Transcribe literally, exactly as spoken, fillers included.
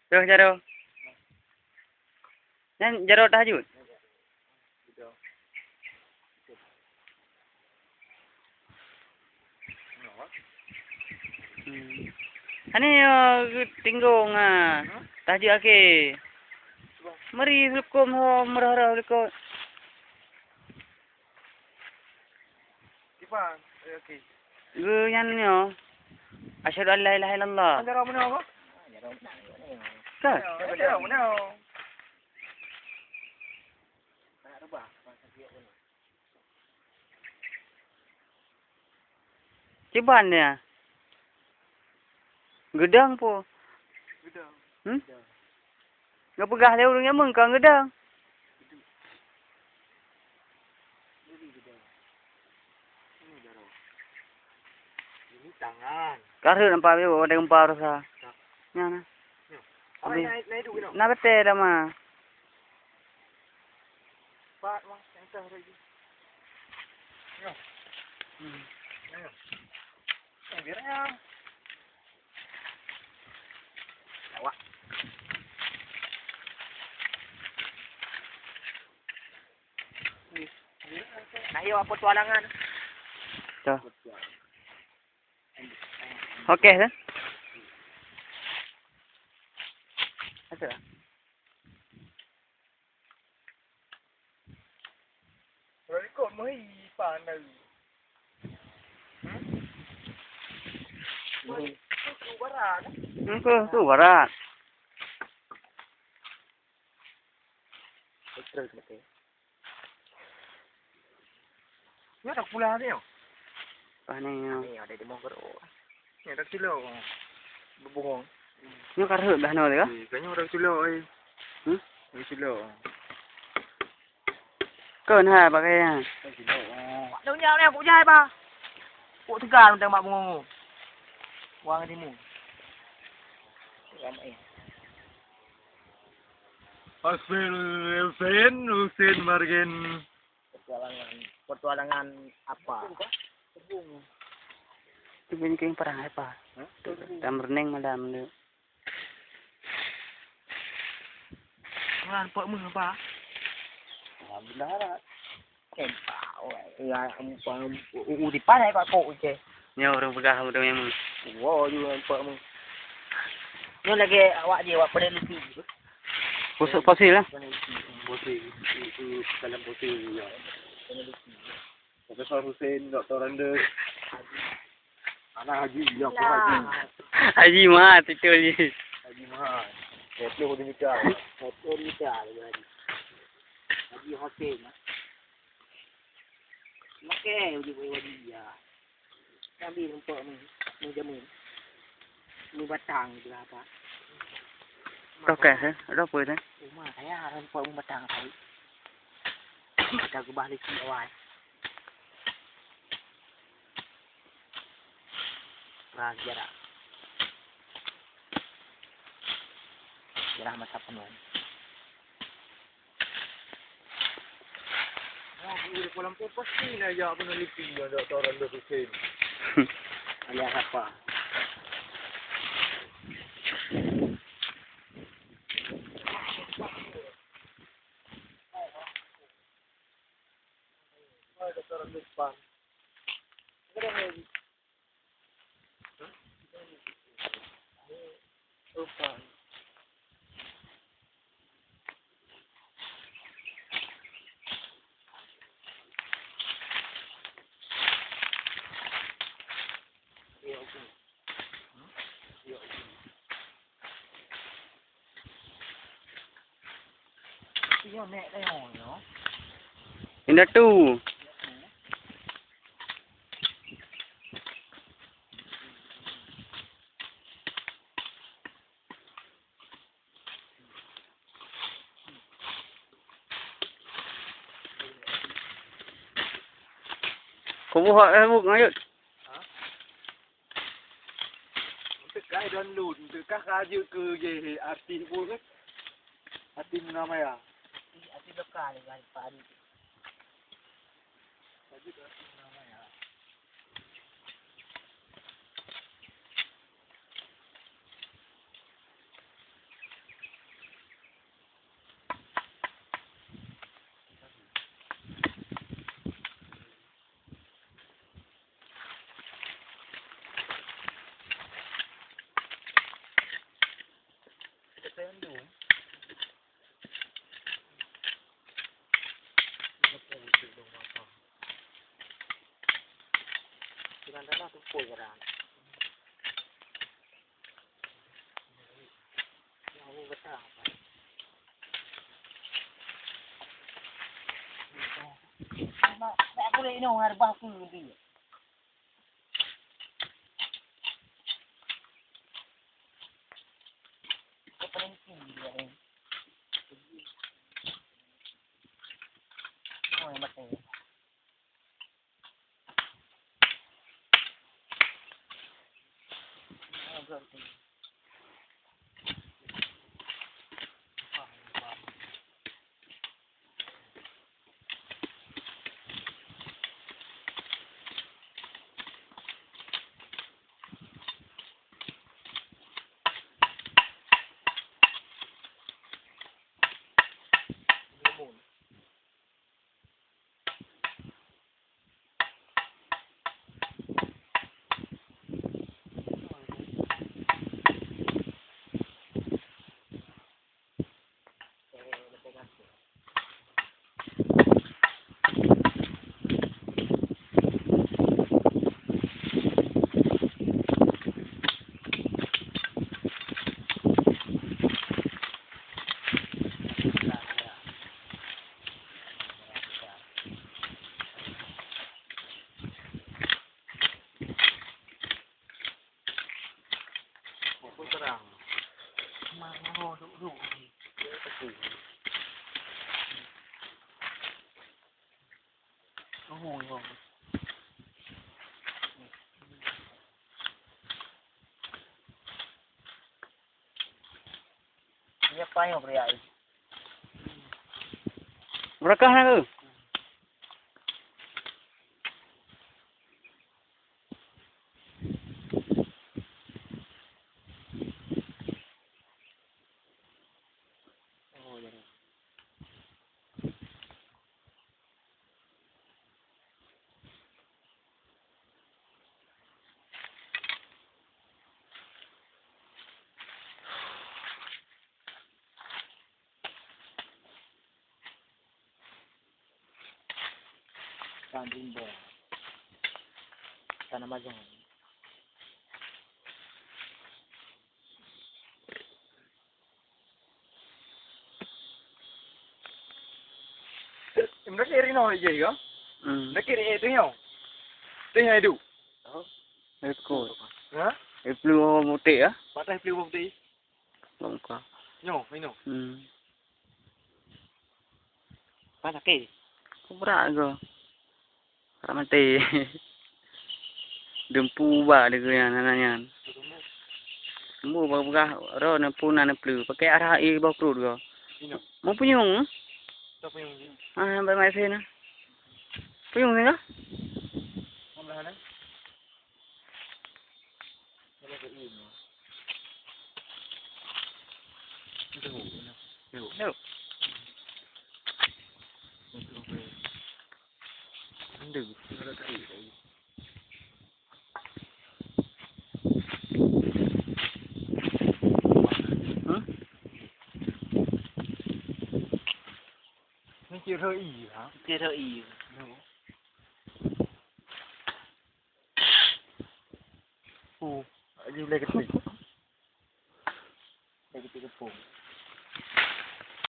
Teuh jaroe. Nyan jaroe tahajud. Hmm. Hani, eh, tinggung, ah. Tahajud akhé. Meri hukum ho meurah-rah likot. Kiban, eh, okey. Geu nyan nyoe. Asyhadu an la ilaha illallah. Antara mana apa? Kan? Antara mana? Kiban dia. Geudong po. Geudong. Hmm? Geudong. Geupeugah lé ureueng nyang meungkang geudong. Ini tangan. Kareueng nampak dia, ada gempa rasa. Nyan. Habis. Naik, naik dulu. Nak betul dah mah. Pak, mah, entah lagi. Yo. Hmm. Ayo. Biar ya. Awak. Nah, iya, apa tualangan? Tuh. Oke, kan? Ada. Kalau ikut meuhi pan dari. Hmm? Meuhi. Itu barat. Itu, itu barat. Betul, betul. Nyoe dak pula ni. Pane nyoe. Ni ada di motor. Ni dak kilo. Bubungong. Nyoe kareueng dah nyoe dah. Ni kan nyoe dak kilo ai. Hmm? Dak kilo. Kon ha pakai ha. Dak kilo. Dak nyoe ni aku jai ba. Kok tegal tentang mak bungong. Wang timu. Ramai. Asal Husein, Husein Margen. Petualangan, petualangan apa? Teubiet keu perang hai pa. Hah? Tam reuneng malam tu. Ngan pok meuh apa? Alhamdulillah. Empa, ya, empa, u, u, di pan ai Pak Kok, oke. Nyoe ureueng peugah ureueng nyang meuh. Wo, ju empa meuh. Nyoe lagèe awak jih, awak peneliti. Fosil, fosil lah. Peneliti. Fosil, itu dalam fosil juga. Peneliti. Profesor Hussein, Doktor Randa. Anak Haji, ya, Haji. Haji Mat, itu Haji. Haji Mat. Seratus juta. Seratus juta lagi Haji. Haji Hussein. Makai uji boy wadi ya. Kami rumpok ni, ni jamin. Ni batang je lah apa. Oke, eh, ada apa ni? Rumah saya rumpok ni batang tadi. Kita gubah lagi awal. Perang sejarah. Sejarah masa penuh. Nah, di kolam tu pasti nak ajak peneliti yang tak tahu random Hussein. Alias apa? Indatu. Kubu hak eh buk ngayut. Teuka don lun, teuka ka jeuet keu jih artis bu kan? Artis Muna Maya. Artis lokal kan, Pak Adi. Ka jeuet keu artis Muna Maya. Beureukat na keuh? Tanah rimba. Tanah mazang. Meunan kiri noh ijai ka? Hmm. Meunan kiri eh tu nyoe. Tu nyoe idup. Oh. Ikut. Ha? Iplu mutik ya? Patah iplu mutik. Bongkar. Nyoe, inoe. Hmm. Apa sakit? Kubra go. Rak maté. Dempu ba deungon nyan, anak nyan. Dempu ba peugah roh na pun na neuplu. Pakai arah air bawah perut go. Inoe. Mau punyung? Tak punyung je. Ah, sampai mai sini. Punyung ni kah? Sebelah sana. Hah? Ni kira i, ha? Kira i. Oh, lagi boleh kecil.